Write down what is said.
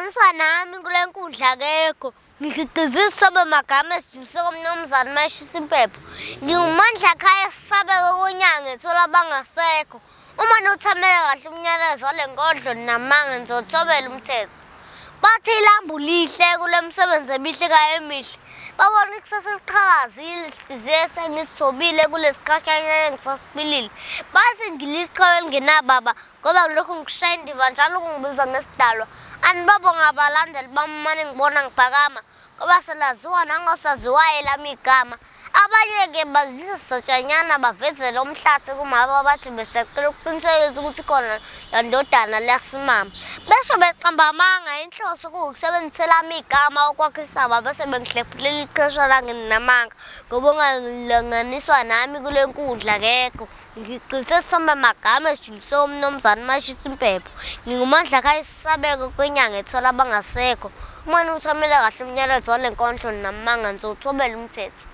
Ongalinganiswa nami kule nkundla akekho. Ngikhiqiza isisobe magama esijulise komnumzane mayishisa impepho. Ngingumandla khaya esisabeke konyanga ethola abangasekho. Uma nothamela kahle umnyalezo wale nkondlo namanga nizothobela umthetho. Bathi ilambu lihle kule misebenzi emihle kayemihle. Babona ikusasa eliqhakazile ihliziyo sengisithobile kulesikhashanyana engisasiphilile. Bathi ngiliqhawe elingenababa ngoba ngilokhu ngikushaya indiva njalo kungibiza ngesidalwa. Anibabonga abalandeli bami uma ningibona ngiphakama ngoba selaziwa nangosaziwayo elami igama. Abanye-ke bazisa sotshanyana bavezele umhlathi kumama bathi besacela ukuqinisekisa ukuthi khona la ndodana leyasimama. Besho beqamba amanga inhloso kuwukusebenzisa elami igama ukwakha isamba bese bengihlephulela iqeshana nginamanga ngoba ungalinganiswa nami kule nkundla akekho. Ngigqise isithombe magama esijulise umnumzane mashisa impepho. Ngingumandla kayisabeko kwenyanga ethola abangasekho. Uma niwuthamela kahle umnyalezo wale nkondlo namanga nizowuthobela umthetho.